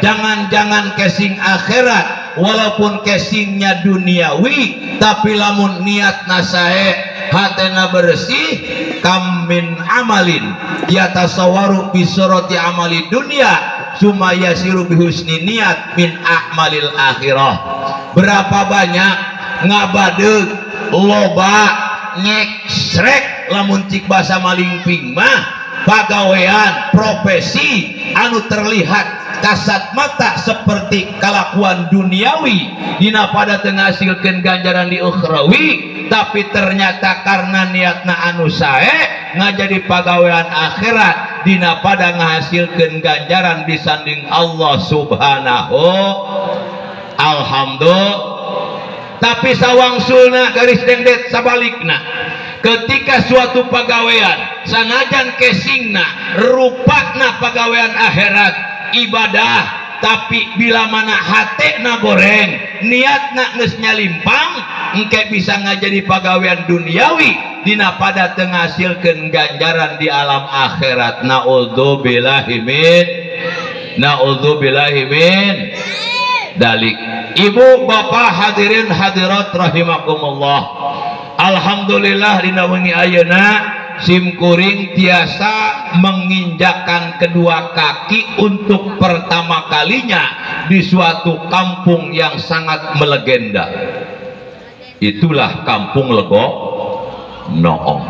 Jangan-jangan casing akhirat walaupun casingnya duniawi, tapi lamun niat nasae hatena bersih, kam min amalin yatasawaru bi surati amali dunya summa yasiru bi husni niat min a'malil akhirah. Berapa banyak ngabadeg loba nyeksrek lamun cik basa malingping mah pagawean profesi anu terlihat kasat mata seperti kalakuan duniawi dina pada teu ngasilkeun ganjaran di ukhrawi, tapi ternyata karena niatna anu sae ngajadi pagawean akhirat dina pada ngahasilkeun ganjaran disanding Allah Subhanahu. Alhamdulillah. Tapi sawangsulna garis dengdet sabalikna, ketika suatu pagawean sanajan kesingna rupakna pagawean akhirat ibadah, tapi bila mana hatena goreng niatna geus nyalimpang, engke bisa ngajadi pagawean duniawi dina pada teu ngasilkeun ganjaran di alam akhirat. Naudzubillahi min, naudzubillahi min dalik. Ibu bapak hadirin hadirat rahimakumullah. Alhamdulillah dina wengi ayeuna sim kuring tiasa menginjakkan kedua kaki untuk pertama kalinya di suatu kampung yang sangat melegenda. Itulah kampung Legok Noong.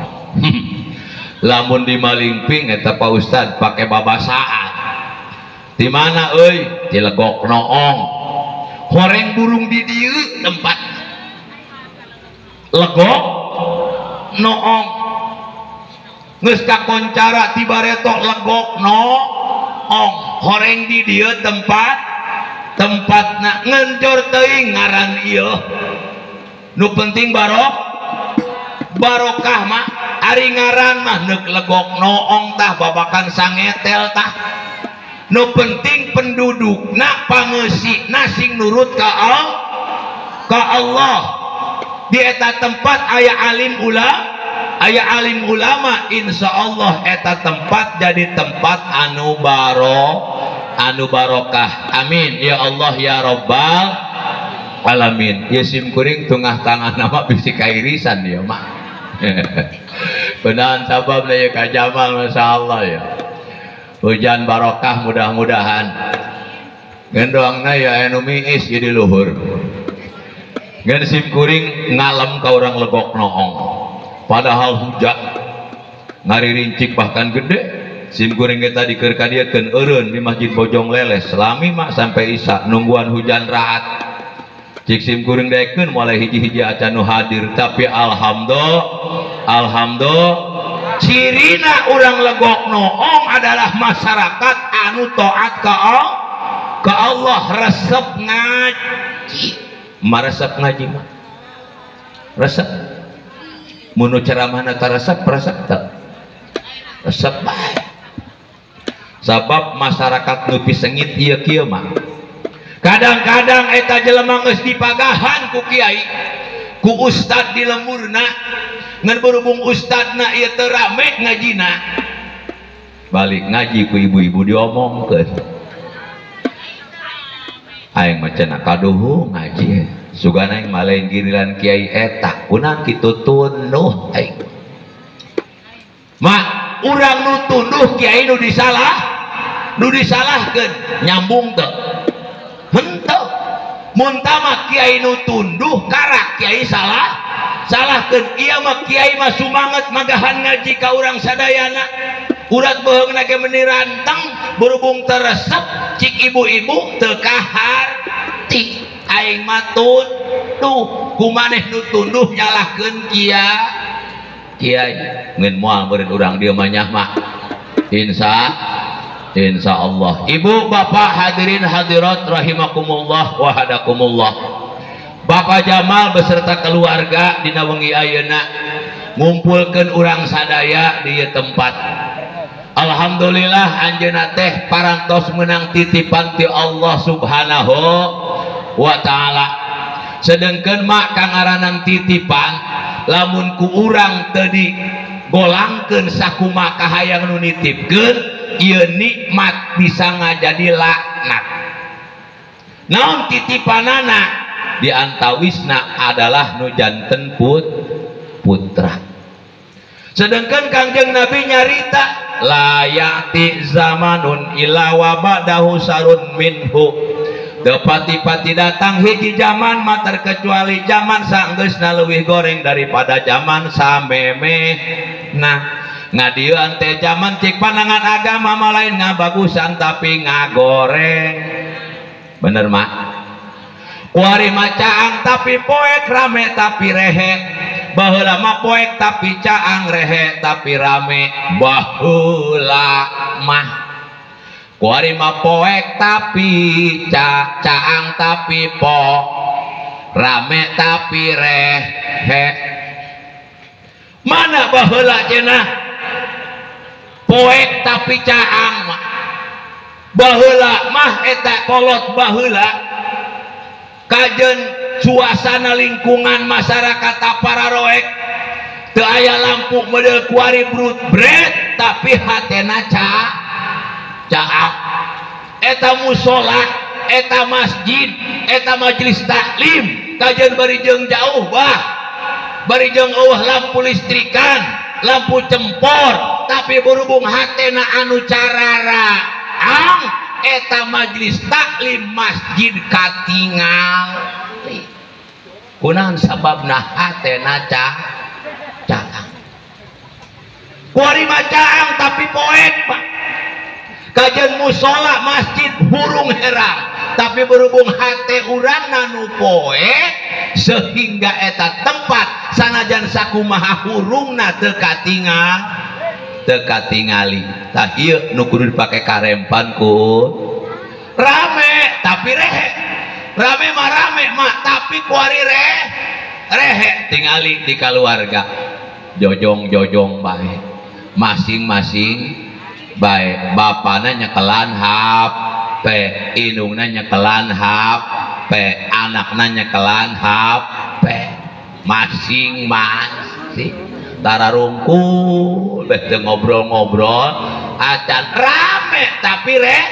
Lamun di Malingping eta Pak Ustad pakai babasaan. Di mana euy? Di Legok Noong. Horeng burung di dieu tempat Legok Noong. Geus kakoncara ti bareto Legok Noong, horeng di dieu tempat tempatna ngencor teuing ngaran ieu. Nu penting barokah mah, ari ngaran mah neuk Legok Noong tah babakan sangetel tah. Nu penting pendudukna pangeusina sing nurut ka Allah. Di eta tempat aya alim ulama, aya alim ulama, insya Allah eta tempat jadi tempat anu anu barokah. Amin ya Allah ya Rabbal alamin. Ya sim kuring tengah tangan nama bisi kairisan ya mak. Benahan sabab ya Kak Jamal, masya Allah ya. Hujan barokah mudah-mudahan. Ngendoangna ya anu miis jadi luhur. Ngan sim kuring ngalem ka urang Legok Noong. Padahal hujan ngarincik bahkan gede. Sim kuring kita dikeur ka dieu keun eureun di Masjid Bojong Leles selami mak sampai isya nungguan hujan raat. Cik sim kuring daekeun mulai hiji-hiji acan nu hadir, tapi alhamdulillah, alhamdulillah. Cirina urang Legok Noong adalah masyarakat anu taat ka Allah, resep ngaji. Maresep ngaji mah resep. Mun ceramahna ta resep, resep teu? Resep bae. Sabab masyarakat nu pisengit ieu kieu mah. Kadang-kadang eta jelema geus dipagahan ku kiai, ku ustad di lemurna, ngan berhubung ustadna ieu teu rame ngajina, balik ngaji ku ibu-ibu diomongkeun. Aing mah cenah kaduhu ngaji, sugana aing mah lain giliran kiai eta, kunaon kitu tunduh aing. Mak urang nu tunduh kiai nu disalah, nu disalahkeun, nyambung teu? Henteu. Mun tama kiai nu tunduh karak kiai salah, salahkeun. Ieu mah kiai mah sumanget magahan ngaji ka urang sadayana. Urat beuheungna ge meuni ranteng, berhubung teresep cik ibu-ibu teu kaharti. Aing mah tunduh, kumaneh nu tunduh nyalahkeun kiai. Ngeun moal meureun urang dieu mah nyah mah. Insya Allah. Ibu bapak hadirin hadirat rahimakumullah wa hadakumullah. Bapak Jamal beserta keluarga dina wengi ayeuna ngumpulkeun urang sadaya di ieu tempat. Alhamdulillah anjeunna teh parantos meunang titipan ti Allah Subhanahu wa taala. Sedengkeun mak kangaranan titipan lamun ku urang teu digolangkeun sakumaha kahayang nu nitipkeun, ieu nikmat bisa ngajadi laknat. Naon titipanana di antawisna adalah nu janten putra. Sedangkan Kangjeng Nabi nyarita la ya'ti zamanun illa wa ba'dahu sarun minhu. Tepati-pati datang hiji zaman mah terkecuali zaman saenggeusna leuwih goreng daripada zaman samemehna. Ngadieuan teh zaman cik pandangan agama mah lain ngabagusan tapi ngagoreng. Bener mak? Kuari mah caang tapi poek, rame tapi rehe. Baheula mah poek tapi caang, rehe tapi rame. Baheula mah kuari mah poek tapi caang tapi po, rame tapi rehe. Mana baheula cenah poek tapi caang mah. Baheula mah eta kolot baheula kajen suasana lingkungan masyarakat pararoek teu aya lampu model kuari brut bret tapi hatena caang. Eta musola, eta masjid, eta majelis taklim kajen bari jeung jauh bah, bari jeung eueuh lampu listrikan, lampu cempor, tapi berhubung hatena anu cararaang eta majelis taklim masjid katingal. Kunaon sababna hatena caang. Kuari mah caang tapi poek pak. Kajen musola masjid burung herang tapi berhubung hate urangna nu poek sehingga eta tempat sanajan sakumaha hurungna teu katingal, teu katingali. Tah ieu nu kudu dipake karempan ku rame tapi rehe. Rame mah rame mah tapi kuari rehe. Tingali di kaluarga jojong-jojong bae, masing-masing bae. Bapana nyekelan HP, indungna nyekelan HP, anakna nyekelan HP, masing-masing tararungkul beh teu ngobrol-ngobrol acan rame tapi rehe.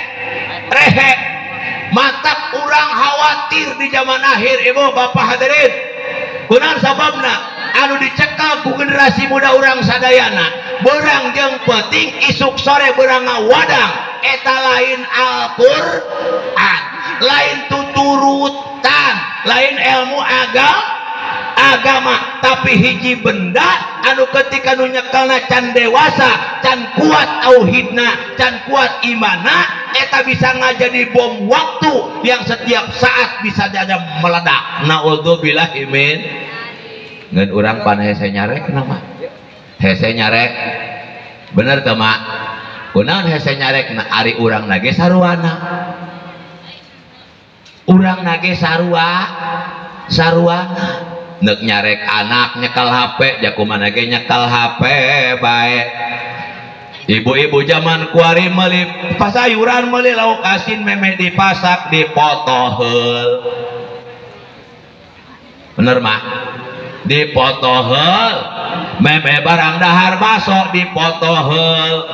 Matak urang khawatir di zaman akhir ibu bapak hadirin. Kunaon sababna anu dicekal ku generasi muda urang sadayana berang jeung penting isuk sore berang ngawadang eta lain Al-Qur'an, lain tuturutan, lain ilmu agama, tapi hiji benda anu ketika nu nyekelna can dewasa, can kuat tauhidna, can kuat imana, eta bisa ngajadi bom waktu yang setiap saat bisa jadi meledak. Naudzubillah min. Ngan urang pan hese nyarek nama? Hese nyarek. Bener teu mak? Kunaon hese nyarek na ari urang nage saruana. Urang nage saruana. Nek nyarek anak nyekel HP, jakumana ge nyekel HP bae. Ibu-ibu zaman kuari meuli pasayuran, meuli lauk asin memeh dipasak dipotoheul. Bener mah? Dipotoheul, memeh barang dahar baso dipotoheul.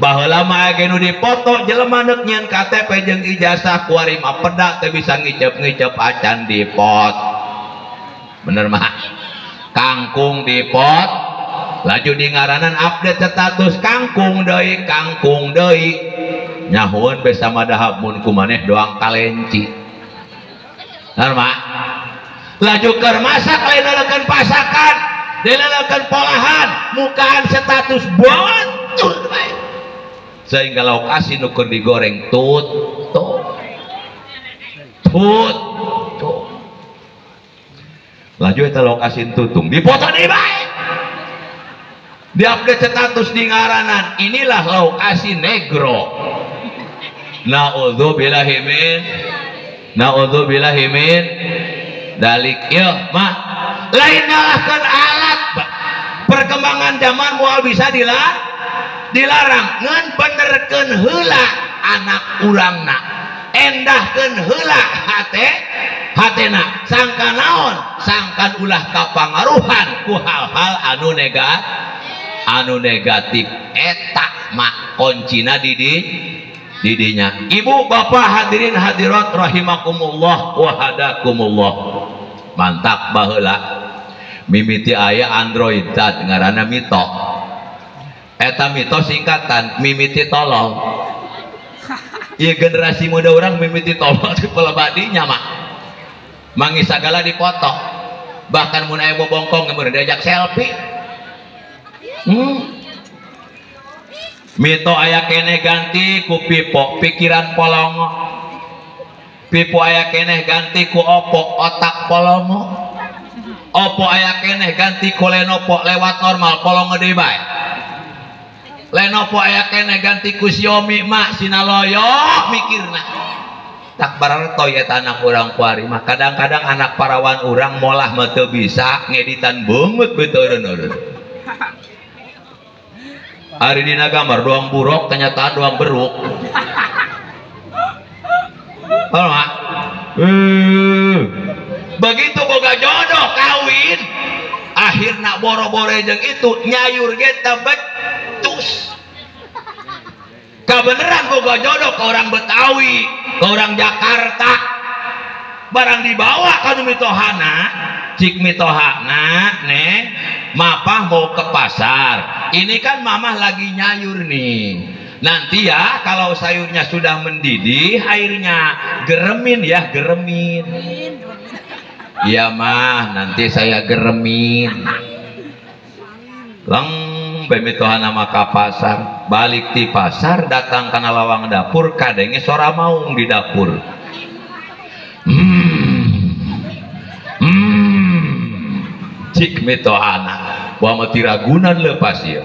Baheula mah ge nu dipoto jelema neuk nyieun KTP jeung ijazah, kuari mah pedak teu bisa ngicep-ngicep acan dipot. Bener mah? Kangkung dipot, laju di ngaranan update status kangkung deui, kangkung deui. Nyahueun be sama dahab mun ku maneh doang kalenci. Bener mah? Laju keur masak lain leulekeun pasakan, dileulekeun polahan, mukaan status batur bae. Sehingga lauk asin nu keur digoreng tutup. Tutup. Laju eta lauk asin tutung dipoto deui bae. Diupdate status di ngaranan, inilah lauk asin negro. Naudzubillahi min, naudzubillahi min dalik. Ieu mah lain nyalahkeun alat, perkembangan zaman moal bisa dilarang. Ngan benerkeun heula anak urangna, endahkeun heula hatena, sangka naon, sangkan ulah kapangaruhan ku hal-hal anu negatif. Eta mah kuncina di Didinya ibu bapak hadirin hadirat rahimakumullah wa hadakumullah. Mantap baheula mimiti aya Android tad ngaranna Mito. Eta Mito singkatan mimiti tolol. Ieu generasi muda urang mimiti tolol di pelebadinya mah. Mangi sagala dipoto. Bahkan mun aya bobongkong mun diajak selfie. Mito aya keneh ganti ku Pipo pikiran polongo. Pipo aya keneh ganti ku Oppo otak polongo. Oppo aya keneh ganti ku Lenovo lewat normal polongo deui bae. Lenovo aya keneh ganti ku Xiaomi mak sinaloyo mikirna. Tak barartoy eta anak urang kuari mah. Kadang-kadang anak parawan urang molah mah teu bisa ngeditan beungeut beuteureuneun. Ari dina gambar doang buruk, kenyataan doang beruk. Halo, mak. Begitu boga jodoh kawin, akhirna boro-boro jeung itu nyayur ge teu becus. Kabeneran boga jodoh ke orang Betawi, ke orang Jakarta. Barang dibawa ka nu mitohana, cik mitohana neng, mapah mau ke pasar. Ini kan mamah lagi nyayur nih. Nanti ya kalau sayurnya sudah mendidih airnya geremin ya, geremin. Iya mah, nanti saya geremin. Leng bemitohana mah ka pasar, balik di pasar datang kana lawang dapur kadenge sora maung di dapur. Cik mitohana bahwa tiragunan lepas ya.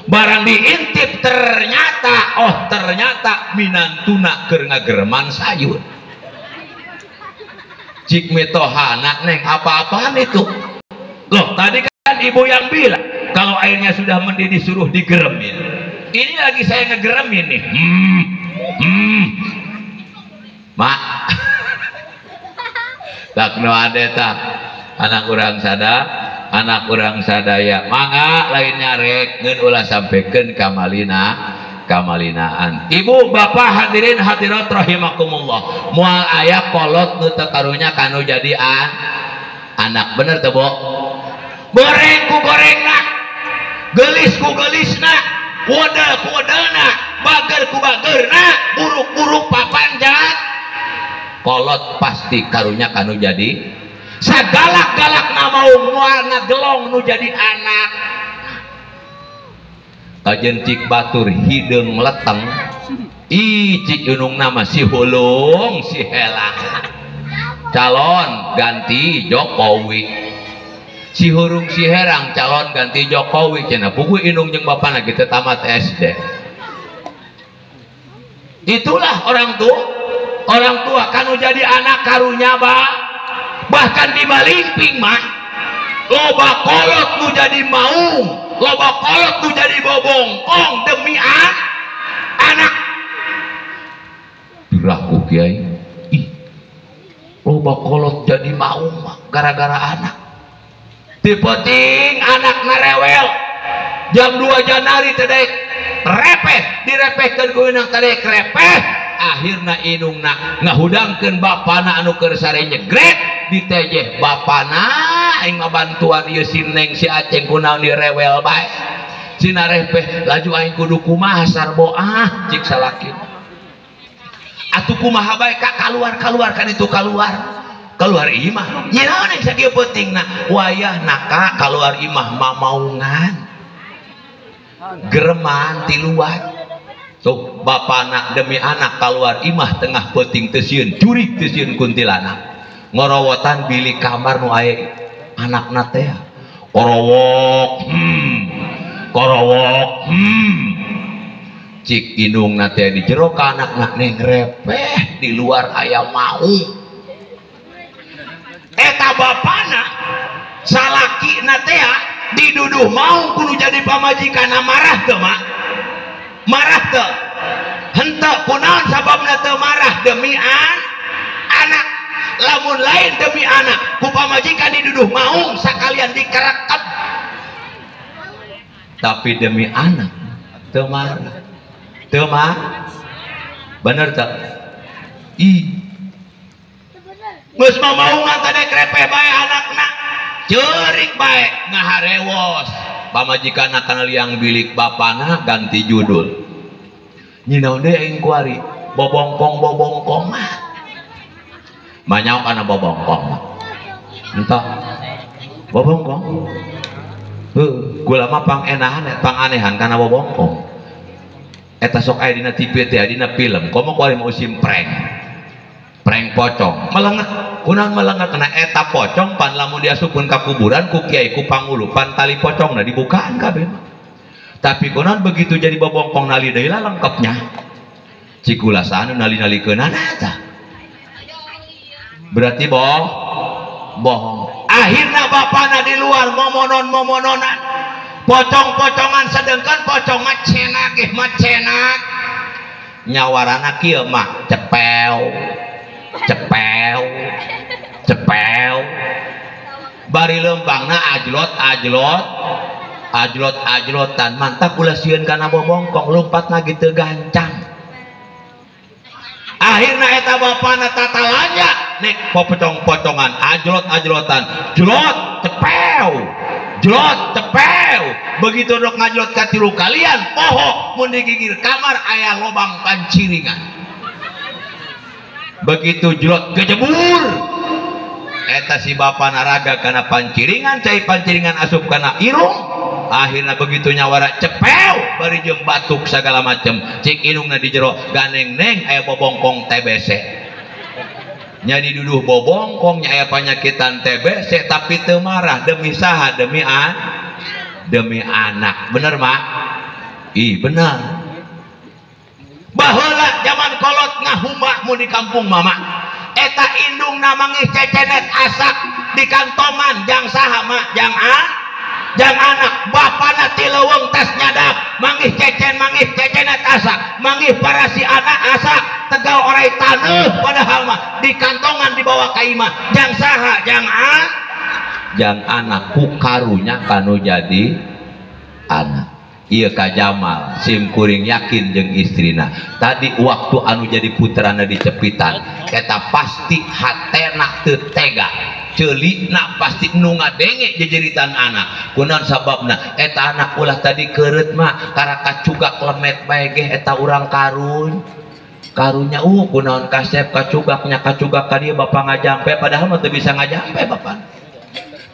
Barang diintip ternyata, oh ternyata minantuna keur ngagereman sayur. Cik mitohana neng apa-apaan itu? Loh tadi kan ibu yang bilang kalau airnya sudah mendidih suruh digeremin. Ini lagi saya ngegeremin nih. Mak, tak no ada tak. Anak urang sada, anak urang sadaya mangga lain nyarek ngeun ulah sampaikan kamalina kamalinaan. Ibu bapak hadirin hadirat rahimakumullah. Moal aya kolot nu teu karunya kanu jadi anak bener teu, Bo? Goreng ku gorengna, geulis ku geulisna, wodel ku wodelna, bager ku bagerna, buruk-buruk papanjat. Kolot pasti karunya kanu jadi sagalak-galak mau mualna gelong nu jadi anak. Kajen cik batur hideung leteng, ih cik inung nama si hulung si helang. Calon ganti Jokowi. Si hurung si herang calon ganti Jokowi cenah puguh inung jeung bapana kitu tamat SD. Itulah orang tua, orang tua kanu jadi anak karunya ba. Bahkan di Malingping mah loba kolot nu jadi maung, loba kolot nu jadi bobongkong demi anak. Piraku kiai, ih loba kolot jadi maung mah gara-gara anak. Dipeting anak narewel jam 2 Januari tedek repeh, direpehkeun ku inang tedek repeh. Akhirna inungna ngahudangkeun bapana anu keur sare nyegret ditejeh bapana aing ngabantuan ieu si Neng si Aceng kunaon direwel bae sina repeh laju aing kudu kumaha sarbo ah cik salaki atuh kumaha bae ka kaluar-kaluar kan itu kaluar kaluar imah nya naon yang sakieu pentingna wayahna ka kaluar imah mamaungan gereman tiluan. Tuh bapana demi anak kaluar imah tengah peuting teu sieun jurig teu sieun kuntilanak ngorowotan bilik kamar nu aya anakna teh korowok korowok cik indungna teh di jero ka anakna neng repeh di luar aya maung. Eta bapana salakina teh diduduh maung kudu jadi pamajikanna marah teu mak? Marah teu? Henteu kunaon sababna teu marah demi anak. Lamun lain demi anak ku pamajikan diduduh maung sakalian dikerekep. Tapi demi anak teu marah. Teu marah. Bener tak? Ih. Geus mamaungan tadi krepeh bae anakna. Ceurik bae ngaharewos. Pamajikanna kana liang bilik bapana ganti judul. Nyinaon deui aing kuari? Bobongkong-bobongkong mah. Manyaok kana bobongkong mah. Entah. Bobongkong. Heuh, gula mah pangenahan, panganehan kana bobongkong. Eta sok aya dina TV teh, dina film. Komo kuari musim prank. Prank pocong. Melengak, kunaon melengak kana eta pocong pan lamun diasupkeun ka kuburan ku kiai ku pangulu pan tali pocongna dibukaan kabeh mah. Tapi kunaon begitu jadi bobongkong nali deui lah lengkapnya. Cikula saha nu nali-nalikeunana eta. Berarti bohong. Akhirnya bapana di luar momonon-momononan, pocong-pocongan, sedangkan pocong mah cenak, ih mah cenak. Nyawarana kieu mah cepeu, cepeu, cepeu. Bari leumpangna ajlot, ajlot, ajlot, ajlotan. Mantap ulah sieun kana bobongkong, lompatna gitu gancang. Akhirnya eta bapana tatalanya nek pocong-pocongan, ajlot-ajlotan, jlot cepeu, jlot cepeu. Begitu dok ngajlot ka tilu kalian poho mun digigir kamar aya lobang panciringan. Begitu jlot kejebur eta si bapana raga kana panciringan, cai panciringan asup kana irung. Akhirnya begitu nyawara cepeu bari jeung batuk segala macem, cik inungna di jero ganeng neng aya bobongkong TBC. Nya diduduh bobongkong nya aya panyakitan TBC tapi teu marah demi saha? Demi demi anak. Bener mak? Ih bener. Baheula zaman kolot ngahumba mun di kampung mama eta indungna mangih cecenet asak di kantongan jang saha mak? Jang jang anak. Bapana ti leuweung tas nyadap mangih cecen, mangih cecenet asak, mangih parasi anak asak tegal orai taneuh, padahal mah di kantongan dibawa ka imah jang saha? Jang jang anak. Ku karunya kanu jadi anak. Ieu ka Jamal sim kuring yakin jeung istrina tadi waktu anu jadi putrana dicepitan eta pasti hatena teu tega, ceulina pasti nu ngadenge jejeritan anak. Kunaon sababna? Eta anak ulah tadi keureut mah karaka cugak lemet bae ge eta urang karun karunya. Kunaon kasep kacugaknya kacugak ka dieu bapa ngajampe, padahal mah teu bisa ngajampe bapa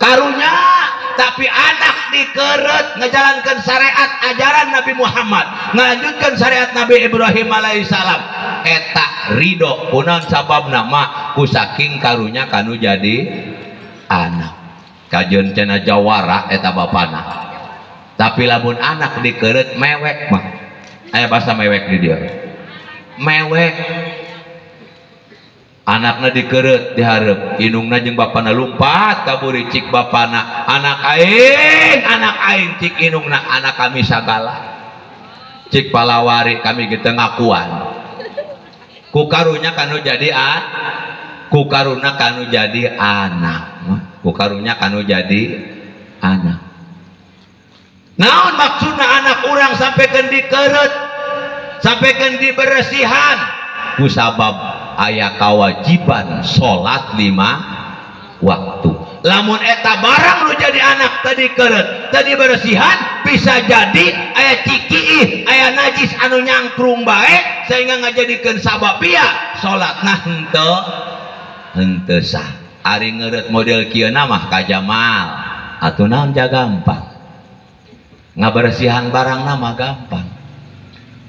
karunya. Tapi anak dikeret ngejalankan syariat ajaran Nabi Muhammad, ngelanjutkan syariat Nabi Ibrahim alaihissalam, eta ridho. Kunaon sababna mah? Ku saking karunya kanu jadi anak. Kajeun cenah jawara eta bapana. Tapi lamun anak dikeret mewek mah, aya bahasa mewek di dieu. Mewek anakna dikeret dihareup, indungna jeung bapana lumpat kaburi, cik bapana anak aing, cik indungna anak kami sagala, cik palawari kami gitu ngakuan. Ku karunya kanu jadi ku karuna kanu jadi anak, ku karunya kanu jadi anak. Naon maksudna anak urang sampaikan dikeret, sampaikan diberesihan? Ku sabab aya kewajiban salat 5 waktu. Lamun eta barang nu jadi anak tadi keret, tadi beresihan, bisa jadi aya cikiih, aya najis anu nyangkrung bae sehingga ngajadikeun sababia salatna henteu sah. Ari ngeureut model kieu mah ka Jamal atuh naon ja gampang. Ngaberesihan barangna mah gampang.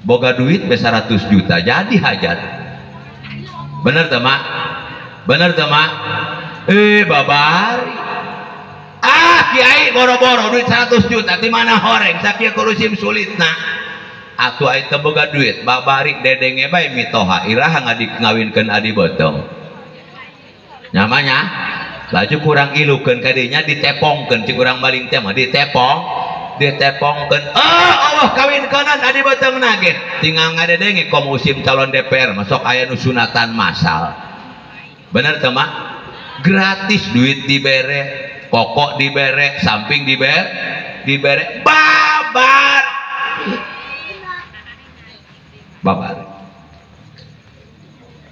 Boga duit be 100 juta jadi hajat. Bener teu mak? Bener teu mak? Babari. Ah kiai boro-boro duit 100 juta di mana horeng sakieu kurusim sulitna. Atuh ai teu boga duit babari dedenge bae mitoha iraha ngawinkeun adi botong. Nyamanya laju kurang ilukeun ka dinya ditepongkeun cik urang maling teh mah ditepongkeun. Oh Allah kawinkeunana adi beuteung nage tinggal ngadedenge kom musim calon DPR masuk aya nu sunatan masal. Bener teu mah? Gratis duit dibere, kokok dibere, samping dibere, babar. Babar.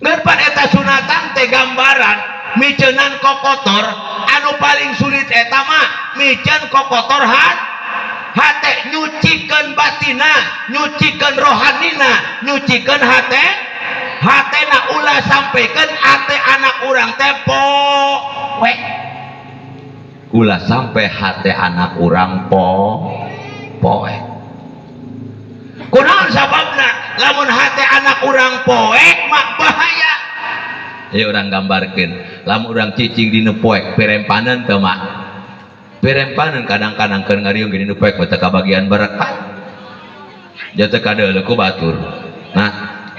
Ngan pan eta sunatan teh gambaran miceunan kokotor anu paling sulit eta mah miceun kokotor hate nyucikeun batina, nyucikeun rohanina, nyucikeun hate hatena ulah sampaikan hate anak urang teh poek. Ulah sampai hate anak urang poek. Kunaon sababna? Lamun hate anak urang poek mah bahaya. Ya urang gambarkeun, lamun urang cicing dina poek perempaneun teu mak? Perempaneun kadang-kadang keur ngariung gini nu poek teu kabagian berkat. Ja teu kadeuleu ku batur. Nah,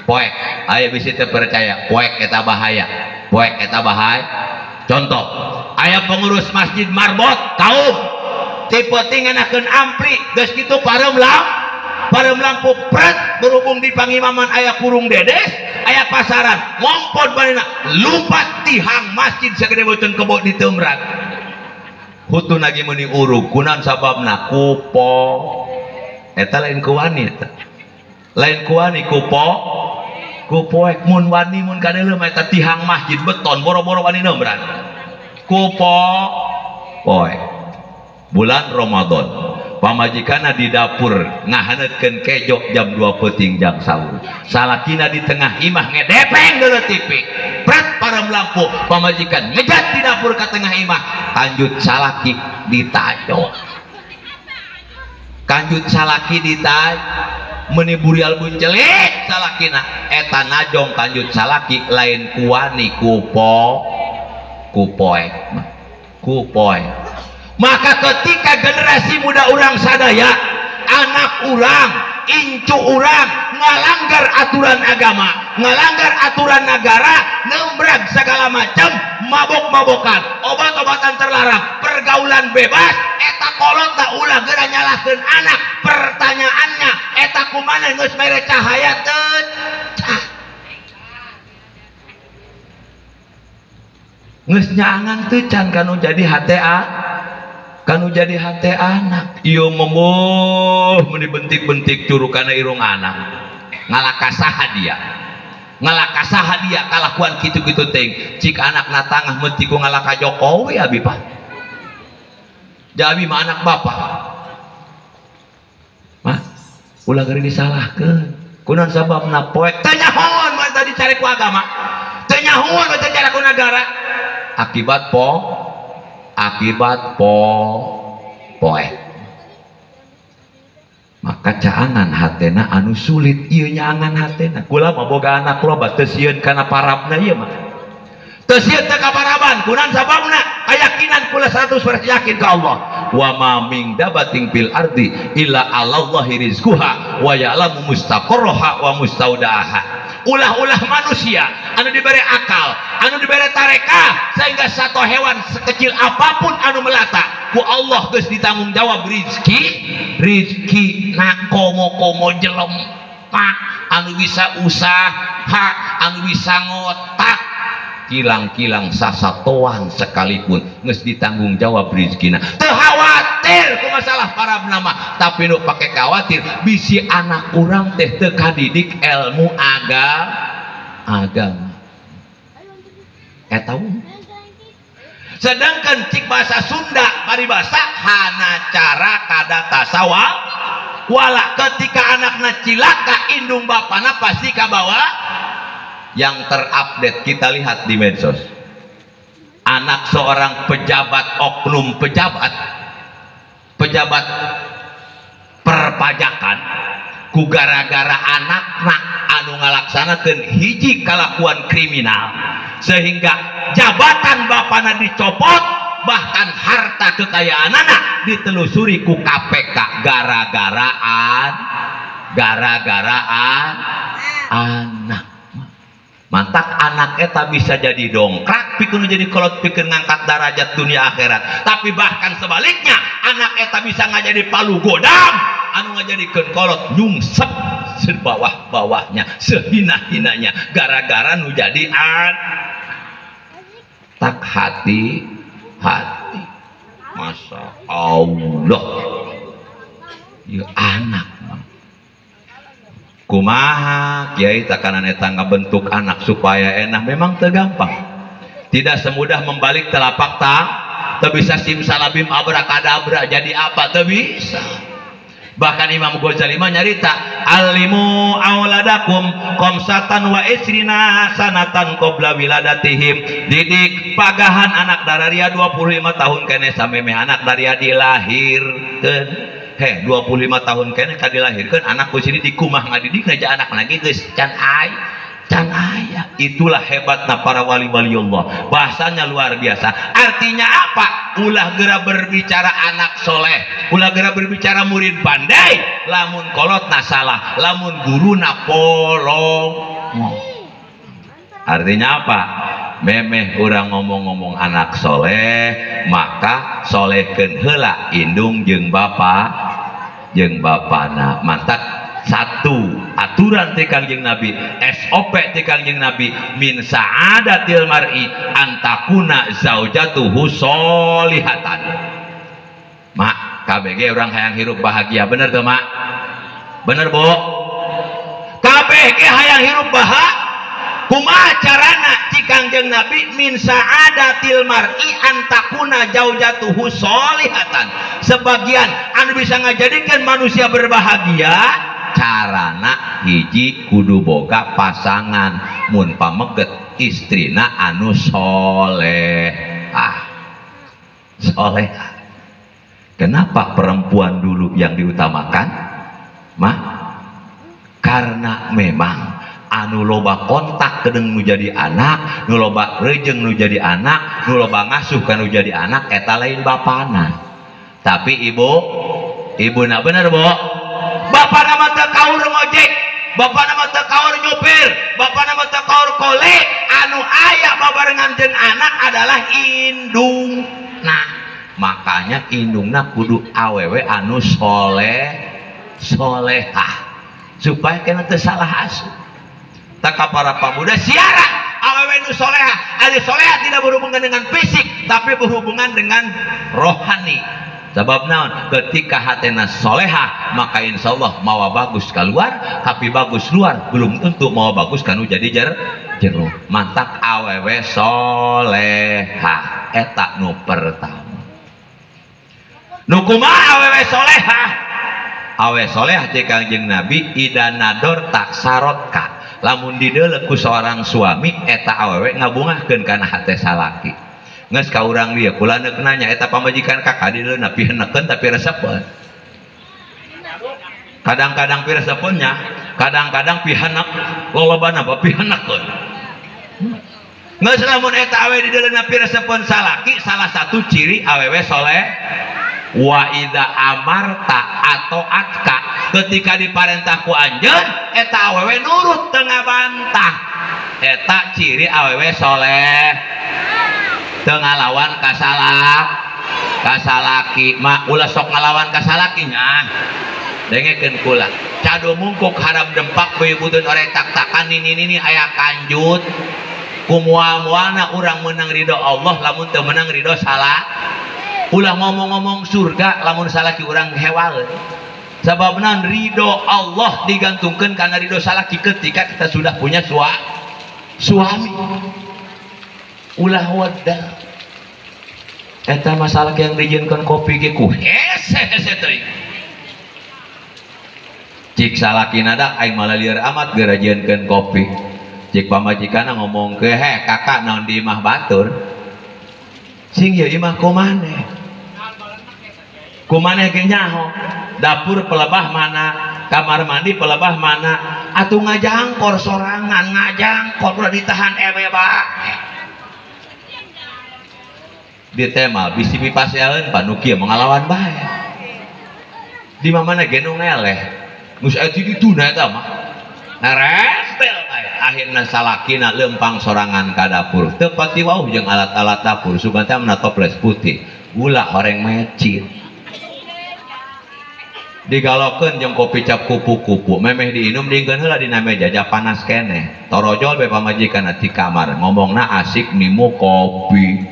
poek aya bisi teu percaya, poek eta bahaya. Poek eta bahaya. Contoh, aya pengurus masjid marbot kaum tipe ngenakeun ampli geus kitu pareum lampu pret berhubung di pangimaman aya kurung dedes aya pasaran ngompon manehna lumpat tihang masjid sagede beuteung kebo diteumrat hutun lagi meuni urug kunaon sababna kupo eta lain ku wani eta lain ku wani kupo kupoek mun wani mun kadeuleu mah eta tihang masjid beton boro-boro wani neumrat kupo poek. Bulan Ramadan pamajikanna di dapur ngahaneutkeun kejo jam 2 peuting jam sahur, salakina di tengah imah ngedepeng deuleu TV pret pareum lampu pamajikan ngejat di dapur ka tengah imah kanjut salaki ditajo kanjut salaki ditaj meuni burial buncelik salakina eta najong kanjut salaki lain kuwani kupo kupoek kupoek. Maka ketika generasi muda urang sadaya anak urang incu urang ngalanggar aturan agama, ngalanggar aturan negara, nembrag segala macam, mabok-mabokan, obat-obatan terlarang, pergaulan bebas, eta kolot tak ulah geura nyalahkeun anak. Pertanyaannya eta kumaha geus mere cahaya teu? Geus nyaangan teu can kanu jadi HTA, kanu jadi hate anak. Ieu memuh meuni bentik-bentik curukana irung anak. Ngalaka saha dia, ngalaka saha dia kalakuan kitu-kitu teuing. Cik anakna tangah meuti ku ngalaka Jokowi abi pak. Jadi mah anak bapak. Mah ulah geura disalahkeun. Kunaon sababna poek teu nyahoon mah tadi cari ku agama. Teu nyahoon mah tadi cari ku nagara. Akibat akibat poek. Maka caangan hatena anu sulit ieu nyaangan hatena. Kula mah boga anak loba teu sieun kana parabna ieu mah. Teu sieun teu ka paraban, kunaon sababna? Kayakinan kula 100% yakin ka Allah. Wa ma min dabatin fil ardi illa 'alallahi rizquha wa ya'lamu mustaqarraha wa mustaudaha. Ulah-ulah manusia anu diberi akal, anu diberi tareka sehingga satu hewan sekecil apapun anu melata ku Allah geus ditanggung jawab rizki, rizki na komo-komo jelema anu bisa usaha, anu bisa ngotak kilang-kilang sasatoan sekalipun geus ditanggung jawab rizkina. Teu khawatir ku masalah para nama, tapi nu pake khawatir bisi anak urang teh teu kadidik ilmu agama. Eta sedangkan cik bahasa Sunda paribasa hana cara kada tasawa wala ketika anakna cilaka indung bapana pasti kabawa. Yang terupdate kita lihat di medsos, anak seorang pejabat, oknum pejabat, pejabat perpajakan, ku gara-gara anakna anu ngalaksanakeun hiji kalakuan kriminal sehingga jabatan bapana dicopot, bahkan harta kekayaan anak ditelusuri ku KPK gara-gara anak. Mantak anak eta bisa jadi dongkrak pikeun jadi kolot pikeun ngangkat derajat dunia akhirat, tapi bahkan sebaliknya anak eta bisa ngajadi palu godam anu ngajadikeun kolot nyungsep sebawah-bawahnya sehina-hinanya gara-gara nu jadi an tak hati-hati. Masya Allah ya anak mah. Kumaha kiai takanan eta ngabentuk anak supaya enak memang teu gampang. Tidak semudah membalik telapak tangan, teu bisa simsalabim abrakadabra jadi apa, teu bisa. Bahkan Imam Ghazali mah nyarita alimu auladakum khamsatan wa isrina sanatan qabla wiladatihim, didik pagahan anak dararia 25 tahun kene samemeh anak daria dilahirkeun. Heh 25 tahun kene ka dilahirkeun anak ku sini dikumah ngadidik aja anak lagi geus can aya. Can aya. Itulah hebatna para wali-wali Allah. Bahasanya luar biasa. Artinya apa? Ulah gera berbicara anak soleh, ulah gera berbicara murid pandai, lamun kolotna salah, lamun guruna polong. Artinya apa? Memeh urang ngomong-ngomong anak soleh, maka solehkeun heula indung jeung bapa jeung bapana. Mantak satu aturan ti Kangjeng Nabi, SOP ti Kangjeng Nabi, min sa'adatil mar'i antakuna zaujatuhu sholihatan. Mak, KBG orang hayang hirup bahagia, bener tuh mak? Bener bu? KBG hayang hirup bahagia. Kumaha carana ti Kangjeng Nabi min sa'adatil mar'i antakuna zaujatuhu sholihatan. Sebagian anu bisa ngajadikeun manusia berbahagia carana hiji kudu boga pasangan mun pameget istrina anu solehah. Solehah. Kenapa perempuan dulu yang diutamakan? Mah, karena memang anu loba kontak kedeng nu jadi anak, nu loba rejeng nu jadi anak, nu loba ngasuh ka nu jadi anak eta lain bapana. Tapi ibu, ibuna bener bu? Bapana mah teu kaur ngojek, bapana mah teu kaur nyupir, bapana mah teu kaur kole, anu aya babarengan jeung anak adalah indungna. Makanya indungna kudu awewe anu soleh, solehah supaya kena teu salah asuh. Tak para pemuda siara awewe nu solehah. Anu solehah tidak berhubungan dengan fisik, tapi berhubungan dengan rohani. Sebab naon, ketika hatena solehah maka insya Allah mawa bagus keluar, tapi bagus luar belum tentu mawa bagus kanu jadi jero. Mantak awewe solehah eta nu pertama. Nu kumaha awewe solehah? Awewe solehah ti Kangjeng Nabi ida nador tak sarotka. Lamun dideuleu ku seorang suami eta awewe ngabungahkeun kana hate salaki. Geus ka urang dieu kula neuk nanya eta pamajikan kakak dideuleu pihenekeun tapi resepeun. Kadang-kadang piresepeun nya, kadang-kadang pihenek, lolobana mah pihenekeun. Geus lamun eta awewe dideuleu piresepeun salaki, salah satu ciri awewe soleh wa idza amarta atau atka, ketika diparentah ku anjeun eta awewe nurut teu ngabantah. Eta ciri awewe soleh. Teu ngalawan kasalah kasalaki mak ulah sok ngalawan kasalaki nya. Dengekeun kula cado mungkuk haram dempak beubeutun orek tak-takan nini-nini aya kanjut kumual-mualna urang menang ridho Allah lamun teu menang ridho salah. Ulah ngomong-ngomong surga lamun salaki urang hewaleun. Sababna ridho Allah digantungkeun kana ridho salaki ketika kita sudah punya suami. Ulah wadah eta masalah yang dijieunkeun kopi ge ku hese hese teuing. Cik salakina dak aing malah lieur amat geura jieunkeun kopi. Cik pamajikanna ngomong ke he kakak naon di imah batur. Sing ieu imah kumaneh? Kumaneh ge nyaho? Dapur pelebah mana? Kamar mandi pelebah mana? Atuh ngajangkor sorangan, ngajangkor ulah ditahan ewe bae. Ditemal bisi pipaseaeun panu kieu mangalawan bae. Di mana ge nu ngeleh. Geus aya di ditu na eta mah. Rempel bae. Akhirna salakina lempang sorangan ka dapur. Teu pati wauh jeung alat-alat dapur, sugan teh mah toples putih, gula horeng mecin. Digalokeun jeung kopi cap kupu-kupu, memeh diinum diingkeun heula dina meja ja panas keneh. Torojol be pamajikanna ti kamar, ngomongna asik nimu kopi.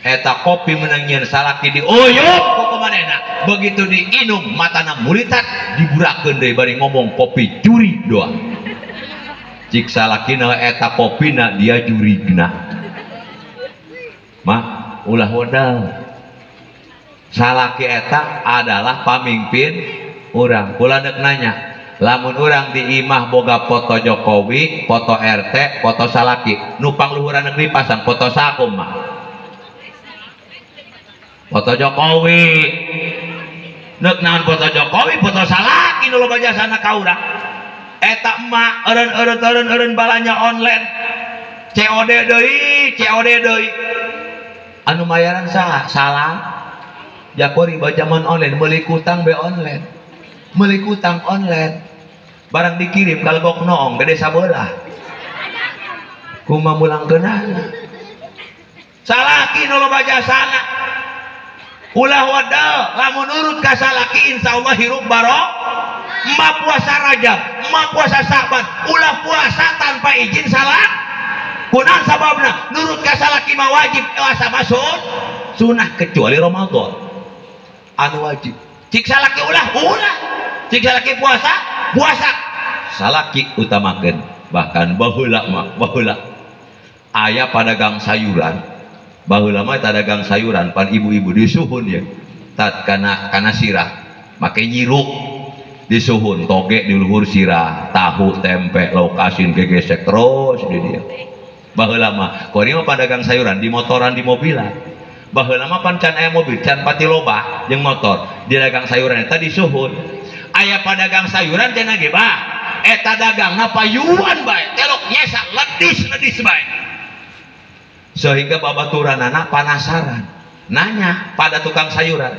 Eta kopi menang nyieun salaki di uyup ku manehna. Begitu diinum matana muritat diburakeun deui bari ngomong kopi juri doa. Cik salakina eta kopina dia jurigna. Mah ulah modal. Salaki eta adalah pamimpin urang. Kula deuk nanya, lamun urang di imah boga foto Jokowi, foto RT, foto salaki, nu pangluhuran negeri pasang foto sakum mah. Foto Jokowi. Neuk naon foto Jokowi, foto salaki nu loba jasana ka urang. Eta emak eureun-eureun balanja online. COD deui, COD deui. Anu mayaran saha? Salah. Jakori zaman online, meuli kutang be online. Meuli kutang online. Barang dikirim ka legok noong gede sabelah. Kumaha mulangkeunana? Salaki nu loba jasana. Ulah wadal, lamun nurut ka salaki insyaallah hirup barok. Emak puasa Rajab, emak puasa Sa'ban, ulah puasa tanpa izin salah. Kunaon sababna? Nurut ka salaki mah wajib, puasa mah sunah kecuali Ramadan. Anu wajib. Cik salaki ulah, ulah. Cik salaki puasa, puasa. Salaki utamakeun, bahkan baheula mah, baheula aya padagang sayuran. Baheula mah dagang sayuran pan ibu-ibu disuhun ya. Tat kana sirah, make nyiruk disuhun toge di luhur sirah, tahu, tempe, lauk asin gegesek terus di dia. Baheula mah kuari mah padagang sayuran di motoran di mobilan. Baheula mah pan can aya mobil, can pati loba jeung motor, di dagang sayuran eta disuhun. Aya padagang sayuran cenah ge bah, eta dagangna payuan bae, telok nyesa ledis-ledis bae. Sehingga babaturanana panasaran, nanya pada tukang sayuran,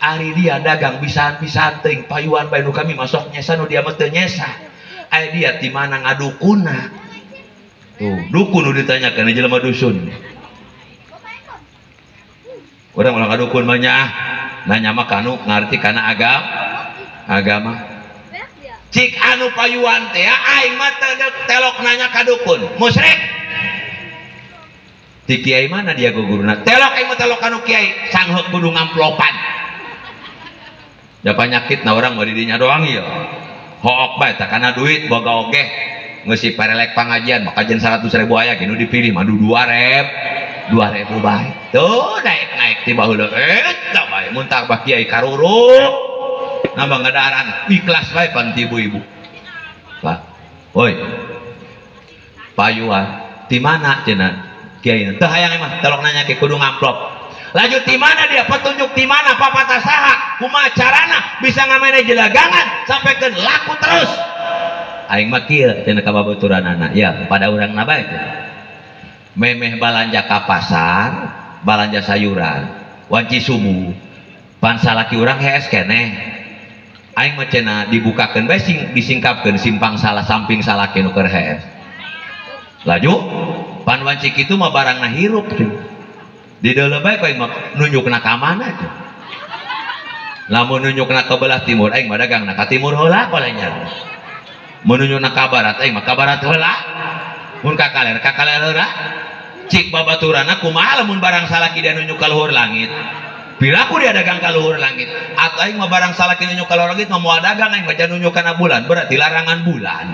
ari dia dagang pisan-pisan teuing payuan bae nu kami masuk nyesa nu dia mah teu nyesa. Aya dia ti mana ngadukuna? Tuh, dukun nu ditanyakeun jelema dusun. Urang ulah ngadukun mah nya, nanya mah kanu ngarti kana agama. Cik anu payuan teh aing mah teu telok nanya ka dukun, musyrik. Ti kiai mana dia guguruna? Telok aing mah telok kanu kiai, sangheuk kudu ngamplopan. Da panyakit na urang mah di dinya doang ieu. Hook bae tah kana duit boga oge ngeusi parelek pangajian maka jen 100.000 aya ge nu dipilih mah 2.000 bae. Tuh naik-naik ti baheula eta bae mun tah bah kiai karuruk. Nambah ngadaran ikhlas bae pan ti ibu-ibu. Pak, woi. Payuan ti mana cenah? Kiai teu hayang mah telok nanya ke kudu ngamplop. Lanjut di mana dia petunjuk di mana papatah saha kumaha carana bisa ngamene jelagangan sampai ke laku terus. Aing mah kieu cenah ka babaturanana ya pada urang na bae teh. Memeh balanja ka pasar, balanja sayuran, wanci subuh. Pan salaki urang hees keneh. Aing mah cenah dibukakeun bae sing disingkapkeun simpang salah samping salaki nu keur hees. Laju pan wanci kitu mah barangna hirup cuy. Di dalam bae aing mah nunjukna ka mana cuy. Lamun nunjukna ka belah timur aing mah dagangna ka timur heula kolenya. Mun nunjukna ka barat aing mah ka barat heula. Mun ka kaler heula. Cik babaturanna kumaha lamun barang salaki dia nunjuk ka luhur langit. Piraku dia dagang ka luhur langit. Atau aing mah barang salaki nunjuk ka luhur langit mah moal dagang aing mah nunjuk kana bulan, berarti larangan bulan.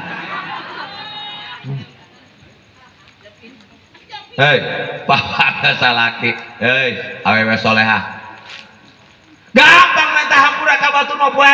Hei, papa salaki. Hei, awewe solehah. Gampang minta hampura ka batur mah poe.